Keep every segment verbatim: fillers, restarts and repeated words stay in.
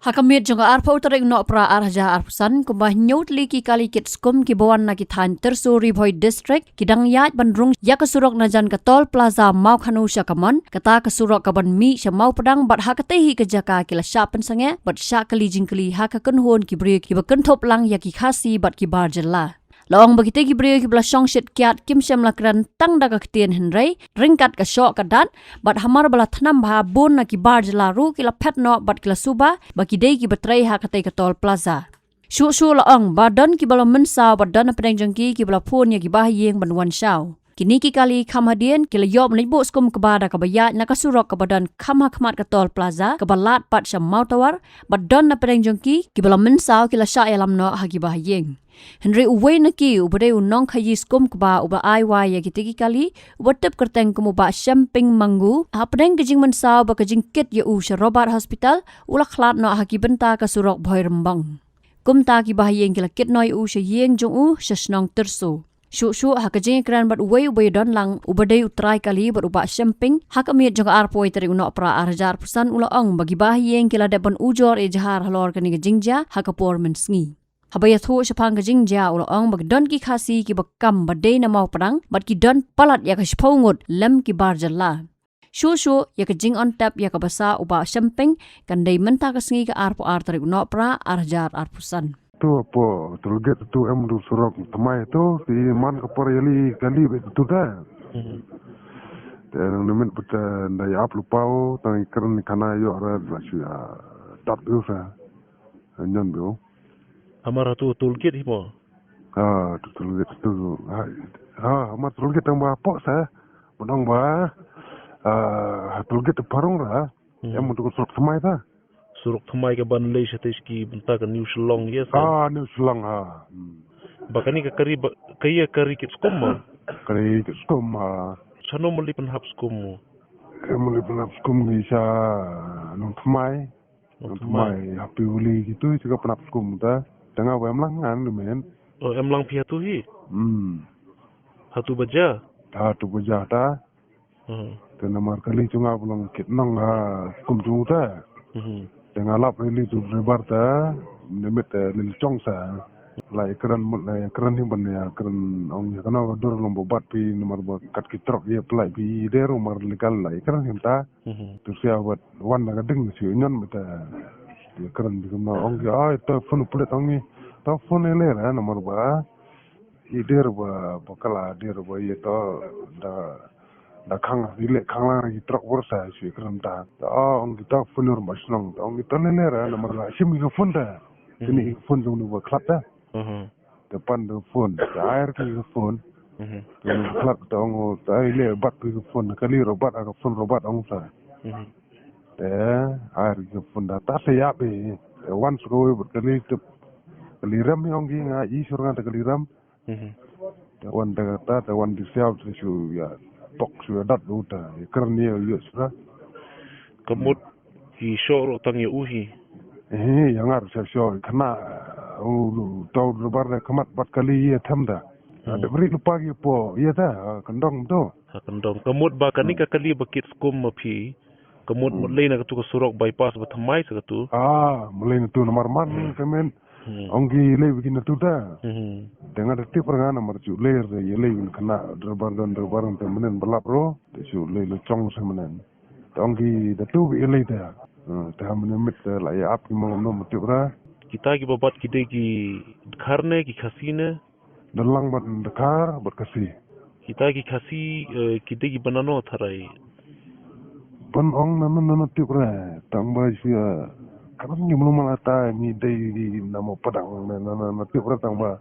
Ha ka miet jong ka arphew tarik u Nohprah ar hajar arphew san, kumba hynñiew tylli ki kali kit skum kiba wan na ki thaiñ Tyrso, Ri Bhoi District, ki dang ïaid ban rung ïa ka surok na jan ka Toll Plaza Mawkhanu sha Kamon, kata ka surok kaban mih sha Mawpdang bad ha katei hi ka jaka ki la shah pynsangeh bad shah kylli jingkylli ha ka kynhun ki briew kiba kynthup lang ïa ki Khasi bad ki bar jylla. La ong ba kitei ki briew kiba la shong shit kiad kim shym la kren tang da ka ktien, hynrei ryngkat ka shoh ka dat, bad hamar ba la thnam bha, bun na ki bar jylla ruh ki la phet noh bad ki la suba ba ki dei kiba trei ha katei ka Toll Plaza. Shuh shuh la ong ba don kiba la mynsaw bad don napdeng jong ki kiba la phone ïa ki bahaïing ban wan shaw. Kine ki kali kham hadien ki la ïoh ban leit buh skum kba da kaba ïaid na ka surok kaba don kham ha khmat ka Toll Plaza kaba lad pat sha Mawtawar, bad don napdeng jong ki kiba la mynsaw ki la shah ïalam noh ha ki bahaïing. Hynrei uwei na ki uba dei u nongkhaïi skum kba uba ai wai ïa kitei ki kali, uba tip kyrteng kum u Bah Shemping Mangu, hapdeng ka jingmynsaw ba ka jingkit ïa u sha Robert Hospital, u la khlad noh ha ki bynta ka surok Bhoi Rymbong. Kumta ki bahaïing ki la kit noh ïa u sha ïing jong u sha shnong Tyrso. Shuh shuh ha ka jingïakren bad uwei uba ïadon lang uba dei u trai kali bad u Bah Shemping, ha ka miet jong ka arphew tarik u Nohprah ar hajar arphew san, u la ong ba ki bahaïing ki la dep ban ujor ijhar halor kane ka jingjia ha ka por mynsngi. Haba ïathuh shaphang ka jingjia, u la ong ba ki don ki Khasi kiba kam ba dei na Mawpdang bad ki don palat ïa ka shiphew ngut lem ki bar jylla. Shuh shuh ïa ka jingon tep ïa kaba sah u Bah Shemping kan dei mynta ka sngi ka arphew ar tarik u Nohprah ar hajar arphew san. Tu hapoh toll gate tu em du surok thymmai tu, te man ka por ïali kali beit tu da. Te nang nimet beit, eh, nda ïa ap lypa u, tang i kren i khana ïoh ra la shu ïa dat beit u sa. Nyan beit u. Hamar ha tu toll gate hi mo? Ha, tu toll gate tu. Ha, ha, hamar toll gate tang ba hapoh sa. Ba nang ba, ah, ha toll gate pharong ra. Hmm. Em tu surok thymmai ta. Surok thymmai kaban leit shatei sha ki bynta ka New Shillong, yes, eh? Ah, New Shillong, ha. Hmm. Ba kane ka kali ba, ka ïa kali kit skum mo? Kali kit skum, ha. Shano ma leit pynhap skum mo? Em leit pynhap skum ki sha Nongthymmai. Nongthymmai. Nongthymmai, Happy Valley kitu, sha ka pynhap skum ta. Tang ba em lang ngan du men. Oh, em lang phi ha tu hi? Hmm. Ha tu ba jia? Ha tu ba jia ta. Hmm. Te namar kali jong nga ba long kit nong ha skum jong u ta. Hmm. Te nga lap ïa lei tu driver ta, nimet, eh, lei chong sa. La ïakren mut la ïakren hi ban ïakren ong ïa kano ka dur long ba bat phi namar ba kat ki trok ïa pynlait phi i der u mar legal la ïakren hi ta. Hmm. Tu sia wat wan na ka ding shu union beit ta. Ïakren phi kumno ong ki ai ta phone pulit ong ni. Ta phone ïa lei ra namar ba i der ba, ba kala der ba ïa to da, da khang, i leh khang lang ki trok bor sa shu kren ta. Ta ong ki ta phone ur ba shnong, ta ong ki ta leh leh ra namar la shim ki phone ta. Kini ki phone jong ni ba khlad ta. Mhm. Ta pan da phone, ta ai ki phone. Mhm. Jong ni ba khlad ta ong ta i leh bat ki phone, kali ro bat ka phone ro bat ong sa. Mhm. Te ai ki phone da ta sa ïa be. Te wan sa kawei bad kali tip. Kali rem ong ki nga i sur nga ta kali rem. Mhm. Te wan te kata, te wan di siaw te shu ïa tok shu ïa dat u te ïa kren ïa u ïa shu ra. Ka mut ki shoh ruh tang ïa u hi. Eh, ïa nga ruh shu shoh kane u to ruh bar de khmat bad kali ïa them da. Hmm. Dep ri lypa ki po ïa da, ha, kyndong to. Ha kyndong. Ka mut ba kane ka kali ba kit skum ma phi. Ka mut mut lei na katu ka surok bypass ba thymmai sa katu. Ah, mut lei na tu namar man ka men. Hmm. Ong ki lei ba ki na tu ta. Hmm. Te nga da tip ra nga namar shu lei re ïa lei ba kane driver don driver te menen ba lap ro. Te shu lei lo chong sa menen. Te ong ki da tu ba ïa lei ta. Hmm, te ha menen mit te la ïa ap ki mo no ma tip ra. Kita ki ba bat ki dei ki Dkhar ne ki Khasi ne? Dang lang bad Dkhar bad Khasi. Kita ki Khasi, eh, ki dei ki ba nano tharai? Ban ong nano nano tip re, tang ba shu ïa, ka ban ngi mano mano ta ngi dei di namo padang na na na tip re tang ba.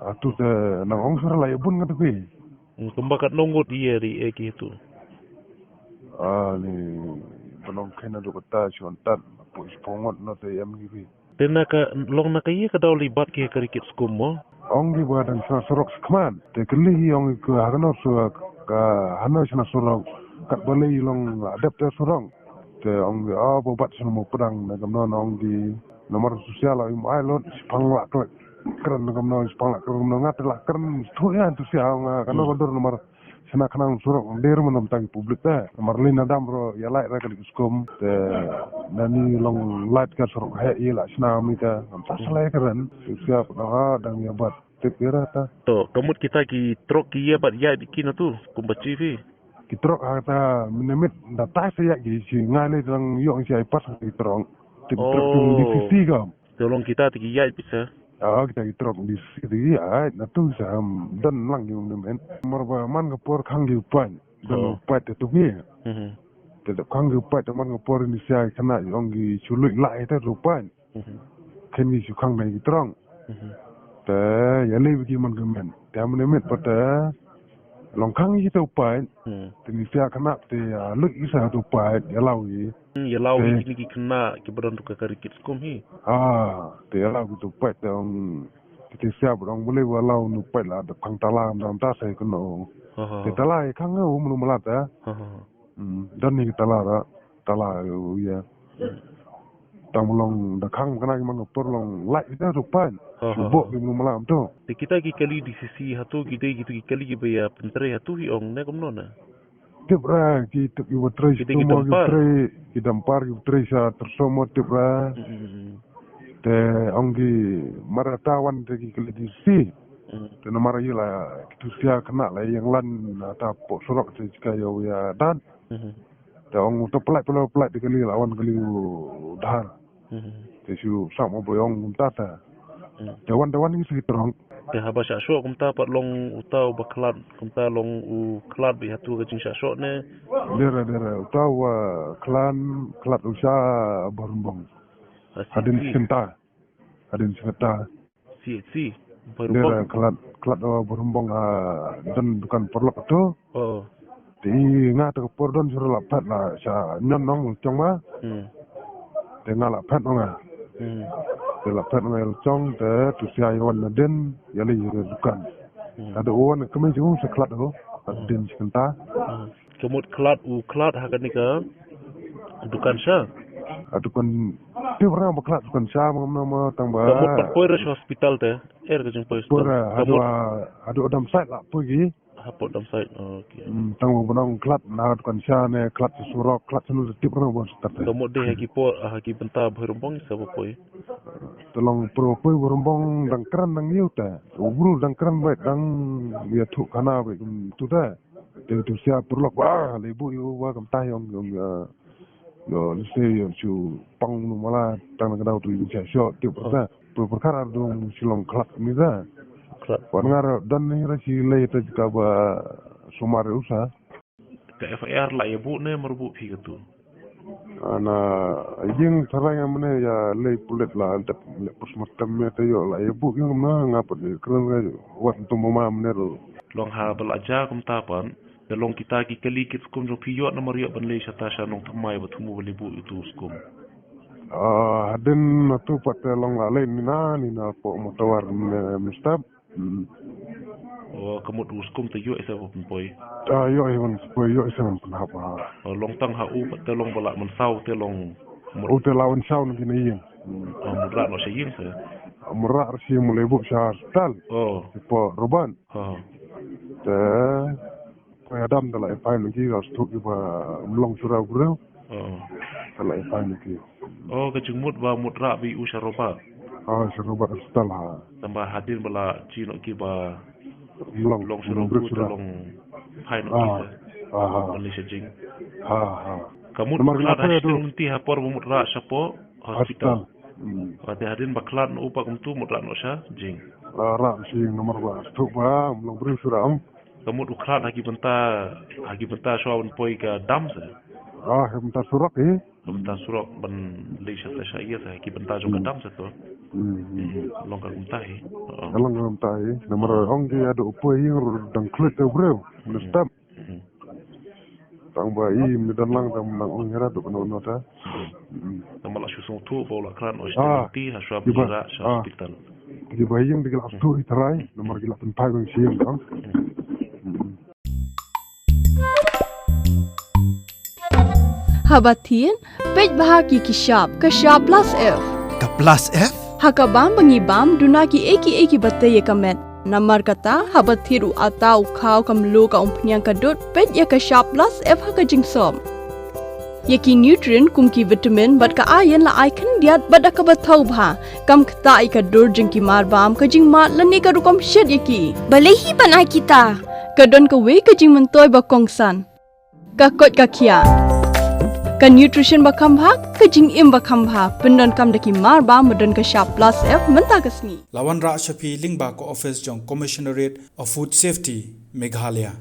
Atu te nang ong sura la ïa bun nga te kwi. Hmm, kumba katno ngut ïa ri e ki tu? Ah, ni ban ong kena du kata shu antat, pu shu pongot no te em ki kwi. Te na ka long na ka ïa ka daw lei bat ki ha ka ri kit skum mo? Ong ki ba dang shna surok skman. Te kylli hi ong ki ha kano surok ka hano shna surok. Kat ba lei long adep te surok. Te ong ki ah ba bat shna mo pedang na kamno na ong ki namar sosial im ai lot shipang lak kren na kamno shipang lak kren kamno nga te lak kren tu ya tu sia ong kano ka dur namar Shna khnang surok der man tang public te. Namar lei nadam ro ïa light ra ka dik skum te nani long light ka surok he i la shna mi te. Ngam ta salai kren. Siap ha dang ïa bat. Tip ïa ra ta. To, kamut kita ki trok ki ïa bat ïa biki na tu. Kumba chief hi. Ki trok ha ta minimit da ta sa ïa ki shi ngai lei dang ïong shi ai pas ki trok. Tip trok tung di sisi kam. Te long kita te ki ïaid pisa. Ah, kita ki trok di sisi te ki ïaid na tu sa, um, don lang ki um, men. Mar ba man ka por khang ki u pait. Don u pait te tu ki. Mhm. Te dep khang ki u pait te man ka por ni sia kana ong ki shu luit lai te tu pait. Mhm. Ken ki shu khang na ki trok. Mhm. Te ïa lei ki man ka men. Te man met pa te long khang ki te u pait. Hmm. Te ni sia kana te, ah, luit ki sa tu pait ïa lau ki. Hmm, ïa lau hi kine ki khynnah kiba don ruh ka kari kit skum hi. Ah, te ïa lau ki tu pait te ong, te sia ba ong balei ba lau nu pait la dep khang tala dang ta sai kano. Ha, ha. Te tala i khang u mlu mala ta. Ha, ha. Hmm, don ni ki tala ra, tala u ïa. Tang ba long da khang kana ki man ka por long light ita tu pait. Ha, ha, ha. Shu bok ki mlu mala tu. Te kita ki kali di sisi ha tu ki dei ki tu ki kali kiba ïa pyntrei ha tu hi ong ne kumno na. Tip ra ki tip ki ba trei ki dei ki dumper, ki dumper ki ba trei sha terso mo tip ra. Mm, mm, mm. Te ong ki mar ta wan te ki kali di si. Mm. Te namar ïa la ki tu sia kana la ïeng lan ta po surok te ka ïa ïa dan. Mm. Te ong to pelai pelai pelai te kali la wan kali u dhar. Mhm. Te shu sam mo boyong kumta ta. Hmm. Te wan te wan ngi shu trok. Te haba shah shoh kumta pat long uta uba khlad kumta long u khlad bad ha tu ka jingshah shoh ne. Dera dera uta uba khlad khlad u sha Barumbong. Ah, hadien shi kynta. Hadien shi kynta. C H C. Dera khlad khlad u Barumbong ha don dukan paralok tu. Oh. Te nga te ka por don shu la phet la sha nyon nong chong ma. Hmm. Te nga la phet nong nga. Hmm. Te la phet nong nga chong te tu sia ïa wan na den ïa lei ïa dukan. Hmm. Ka da wan ka mei jong sa khlad ho. Ka den shi kynta. Hmm. Ka mut khlad u khlad ha kane ka dukan sha. Ha dukan ti ba khlad dukan sha ma ngam ma tang ba. Ka mut pat poi ra sha hospital te. Er ka jingpoi. Poi ra ha du ha du dam sait la poi ki. Hapoh dam sait. Okay. Hmm, tang ba nong khlad na dukan sha ne khlad surok khlad sunu tip rang ba start. Ka mut dei ha ki por ha ki bynta Barumbong sa ba poi. Te long pro poi Barumbong dang kren dang ïu ta. U bru dang kren ba dang ïa thu khana ba kum tu ta. Te tu sia paralok ba lei bu ïu ba kam ta yong yong. Yo, lise yo chu pang nu mala tang na ka dau tu yin cha sho tip ra. Pu perkara dong shilong khlad ni da. Khlad. Wan ngar dan ni ra shi lei ta ka ba sumar usa. Ka F I R la ïa bu ne mar bu phi ka tu. Ana ïing tharai nga mane ïa lei pulit la antep lei postmortem me te yo la ïa bu ïing na nga pat kren nga wat tu mama mane ro. Long ha ba la ja kumta pan. Te long kita ki kali kit skum jong phi ïoh namar ïoh ban lei shata sha nongthymmai ba thmu ba lei bu ïa utu u skum. Ah, hadien natu pat te long la lei nina nina po mutawar mustap. Hmm. Oh, ka mut u skum te ïoh isa ba pynpoi. Ah, ïoh isa ban pynpoi ïoh isa ban pynhap ha. Oh, long tang ha u pat te long ba la mynsaw te long. U te la mynsaw na kine ïing. Hmm. Oh, mut ra no sha ïing sa. Mut ra shi mu lei bu sha hospital. Oh. Po roban. Ha. Te ko ïa dam da la i pain ki ga stuk ki ba mlong sura breu. Oh. Da la i pain ki. Oh, ka jingmut ba mut ra bi u sha roba. Ha, sha roba hospital ha. Tamba hadien ba la chi no ki ba mlong sura breu sura long pain no ki. Ha ha. Malaysia jing. Ha ha. Ka mut ra sha ti ha por ba mut ra sha po hospital. Hospital. Hmm. Ba te hadien ba khlad no upa kumtu mut ra no sha jing. Ra ra shi namar ba stuk ba mlong breu sura. Ka mut u khlad ha ki bynta ha ki bynta shuwa ban poi ka dam sa. Ah, ha ki bynta surok eh. Ha ki bynta surok ban lei sha ta sha ïa sa ha ki bynta jong ka dam sa to. Hmm. Long ka bynta hi. Long ka bynta hi. Namar ong ki ado u poi ïing ruh dang khluit te breu. Nustam. Hmm. Tang ba i mi don lang tang nang ong ïa ra dok no no ta. Hmm. Tang ba la shu song tu ba la khlad no sha ti ha shuwa ba ra sha hospital. Ki ba ïing ki la tu i trai namar ki la pynphai bang shi ïing tang. Hmm. Haba thin peit ba ha ki ki shap ka shap plus F. Ka plus F? Ha ka bam ba ngi bam duna ki ei ki ei ki ba te ïa ka met. Namar kata, haba thied u atta, u khaw, ka mluh, ka umphniang, ka dud, peit ïa ka shap plus F ha ka jingsop. Ïa ki nutrient kum ki vitamin bad ka iron la ai khyndiat bad da kaba thaw bha. Kam ktah ïa ka dur jong ki marbam, ka jingmad lane ka rukom shet ïa ki. Balei hi ban ai kita? Ka don kawei ka jingmyntoi ba kongsan. Ka koit ka khiah. Ka nutrition ba kham bha, ka jingim ba kham bha. Pyndonkam da ki marbam ba don ka shap plus F mynta ka sngi. La wanrah sha phi lyngba ka office jong Commissionerate of Food Safety, Meghalaya.